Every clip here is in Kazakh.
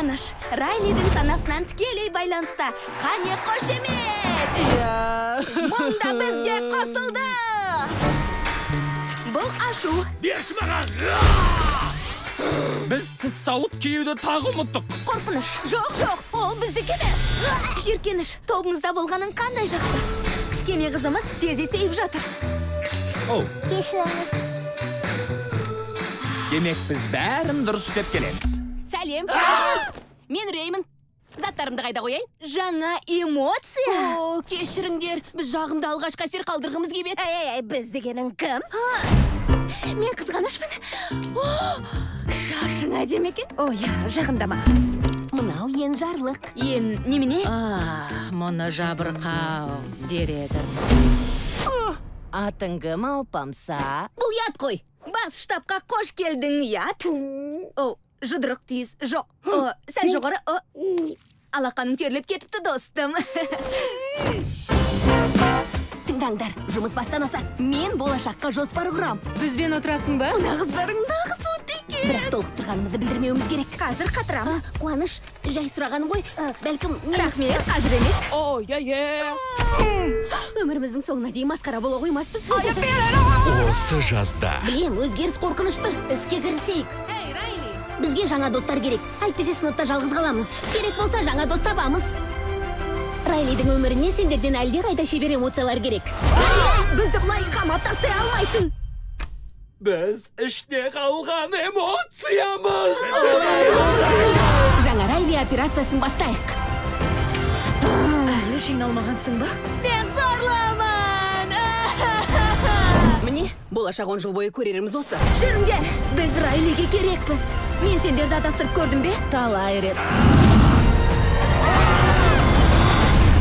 Қорқыныш Райлидің санасынан тікелей байланыста. Қане, қошемет! Мұң да бізге қосылды. Бұл ашу. Берші маған! Біз тіс сауыт киюді тағы ұмыттық. Қорқыныш. Жоқ, жоқ, ол біздікі емес. Жиіркеніш. Тобымызда болғаның қандай жақсы. Кішкене қызымыз тез есейіп жатыр. Оу. Кешіріңіз. Демек, біз бәрін дұрыс істеп келеміз. Сәлем! Мен Реймін. Заттарымды қайда қояйын? Жаңа эмоция. О, кешіріңдер, біз жағымды алғашқы әсер қалдырғымыз келіп еді. Әй, әй, әй, біз дегенің кім? Мен қызғанышпын. О, шашың әдемі екен. Ой, жақындама. Мынау енжарлық. Ен немене? А, мұны жабырқау дер едім. Атың кім, алпамса? Бұл ұят қой. Бас штабқа қош келдің, ұят. О, жұдырық тиіс. Жоқ, о, сәл жоғары. О. Алақаның терлеп кетіпті, достым. Тыңдаңдар, жұмыс бастан аса. Мен болашаққа жоспар құрам. Бізбен отырасың ба? Мына қыздарың нағыз от екен. Бірақ толқып тұрғанымызды білдірмеуіміз керек. Қазір қатырам. А, Қуаныш, жай сұрағаным ғой. А, бәлкім мен. Рахмет, қазір емес. Ой, ой, өміріміздің соңына дейін масқара бола қоймаспыз. Осы жазда. Білем, өзгеріс қорқынышты. Іске кірісейік. Бізге жаңа достар керек. Әйтпесе сыныпта жалғыз қаламыз. Керек болса, жаңа дос табамыз. Райлидің өміріне сендерден әлдеқайда шебер эмоциялар керек. Бізді бұлай қамап тастай алмайсың. Біз іште қалған эмоциямыз. Жаңа Райли операциясын бастайық. Әлі жиналмағансың ба? Мен сорлымын. Міне, болашақ 10 жыл бойы көреріміз осы. Жүріңдер, біз Райлиге керекпіз. Мен сендерді адастырып көрдім бе? Талай рет.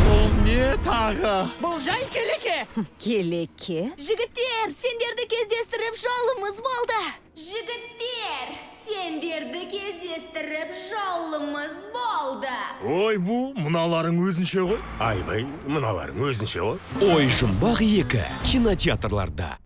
Бұл не тағы? Бұл жай келеке. Келеке? Жігіттер, сендерді кездестіріп жолымыз болды. Жігіттер, сендерді кездестіріп жолымыз болды. Ой, бұл мыналарың өзінше ғой. Айбай, мыналарың өзінше ғой. Ой жұмбақ 2 кинотеатрларда.